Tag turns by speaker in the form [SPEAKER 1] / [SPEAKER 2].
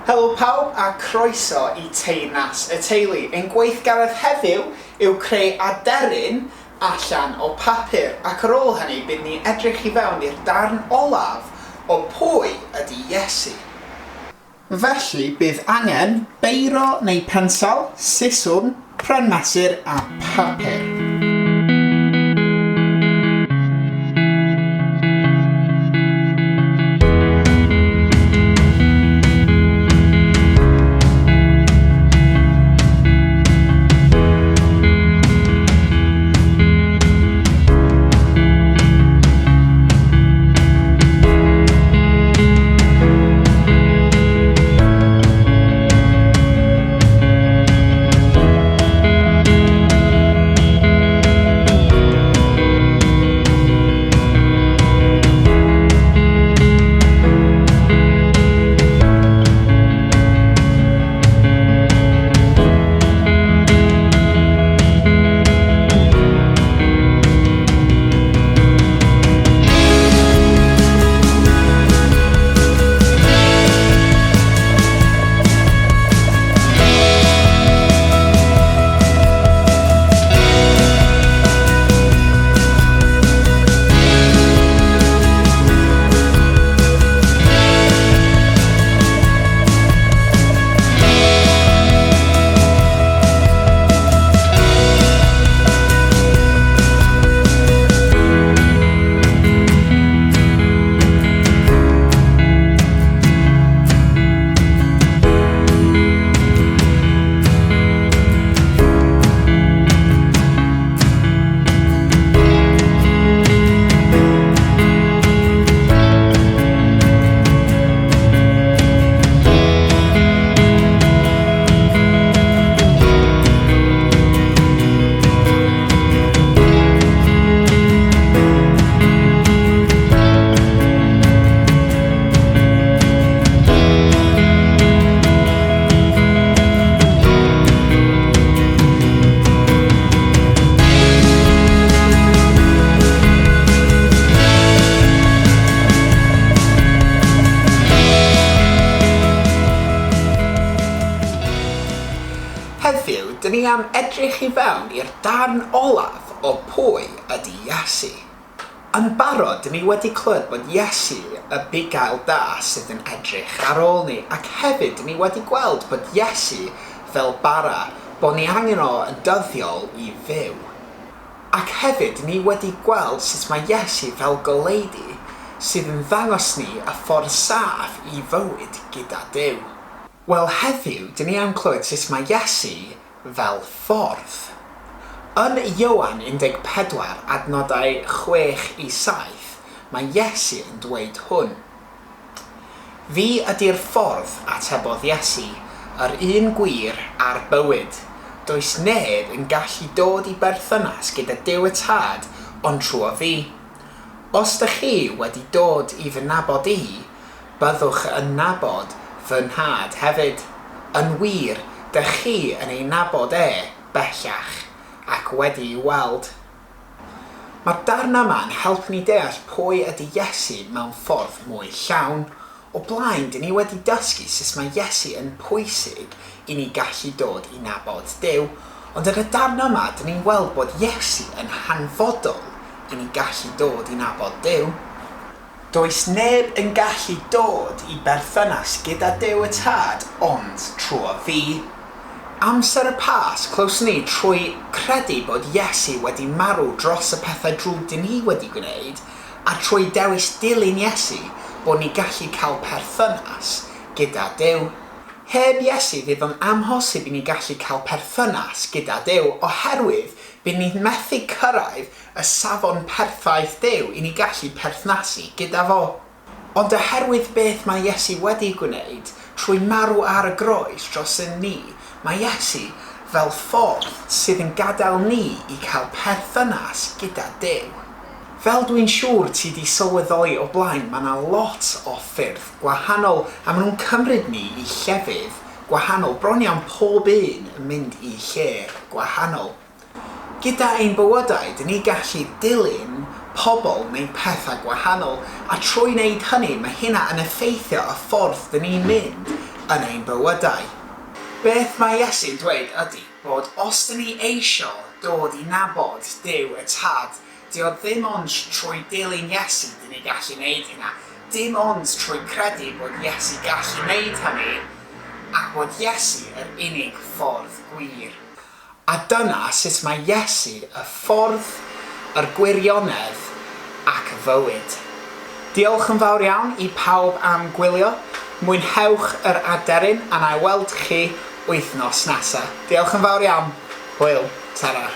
[SPEAKER 1] Helo pawb a croeso i Teyrnas y Teulu. Ein gweithgaredd heddiw yw creu aderyn allan o papur ac ar ôl hynny bydd ni'n edrych i fewn i'r darn olaf o pwy ydy Iesu. Felly bydd angen beiro neu pensel, siswrn, pren mesur a phapur. Heddiw, dyn ni am edrych i fewn i'r darn olaf o pwy ydy Iesu. Yn barod, dyn ni wedi clywed bod Iesu y bugail da sydd yn edrych ar ôl ni, ac hefyd dyn ni wedi gweld bod Iesu fel bara, bod ni angen o yn dyddiol i fyw. Ac hefyd dyn ni wedi gweld sut mae Iesu fel goleudy sydd yn ddangos ni y ffordd saff i fywyd gyda Duw. Wel heddiw, dyn ni am clywed sut mae Iesu fel ffordd. Yn Ioan 14, adnodau 6 i 7, mae Iesu yn dweud hwn. Fi ydy'r ffordd, atebodd Iesu, yr un gwir a'r bywyd. Does neb yn gallu dod i berthynas gyda Duw y Tad ond trwo fi. Os dych chi wedi dod i fy nabod i, Byddwch yn nabod fy Nhad hefyd. Yn wir, dych chi yn ei nabod e bellach, ac wedi'i weld. Mae'r darn yma yn helpu ni deall pwy ydy Iesu mewn ffordd mwy llawn. O blaen, dyn ni wedi dysgu sut mae Iesu yn pwysig i ni gallu dod i nabod Duw, ond yn y darn yma, dyn ni'n weld bod Iesu yn hanfodol i ni gallu dod i nabod Duw. Does neb yn gallu dod i berthynas gyda Duw y Tad ond trwy fi. Amser y Pasg, clywson ni trwy credu bod Iesu wedi marw dros y pethau drwg dyn ni wedi gwneud, a trwy dewis dilyn Iesu, bod ni gallu cael perthynas gyda Duw. Heb Iesu fydd o'n amhosib i ni gallu cael perthynas gyda Duw oherwydd bydd ni'n methu cyrraedd y safon perffaith Duw i ni gallu perthnasu gyda fo. Ond oherwydd beth mae Iesu wedi gwneud trwy marw ar y groes dros yn ni, mae Iesu fel ffordd sydd yn gadael ni i cael perthynas gyda Duw. Fel dwi'n siŵr ti 'di sylweddoli o blaen mae 'na lot o ffyrdd gwahanol a ma nhw'n cymryd ni i llefydd gwahanol, bron iawn pob un yn mynd i lle gwahanol. Gyda ein bywydau, dyn ni gallu dilyn pobl neu pethau gwahanol, a trwy wneud hynny, mae hynna yn effeithio y ffordd dyn ni'n mynd yn ein bywydau. Beth mae Iesu'n dweud ydy bod os dyn ni eisio dod i nabod Duw y Tad, 'di o ddim ond trwy dilyn Iesu dyn ni gallu neud hynna. Dim ond trwy credu bod Iesu gallu neud hynny ac bod Iesu yr unig ffordd gwir. A dyna sut mae Iesu y ffordd, yr gwirionedd ac y fywyd. Diolch yn fawr iawn i pawb am gwylio, mwynhewch yr aderyn a na i weld chi wythnos nesa. Diolch yn fawr iawn, hwyl, tara.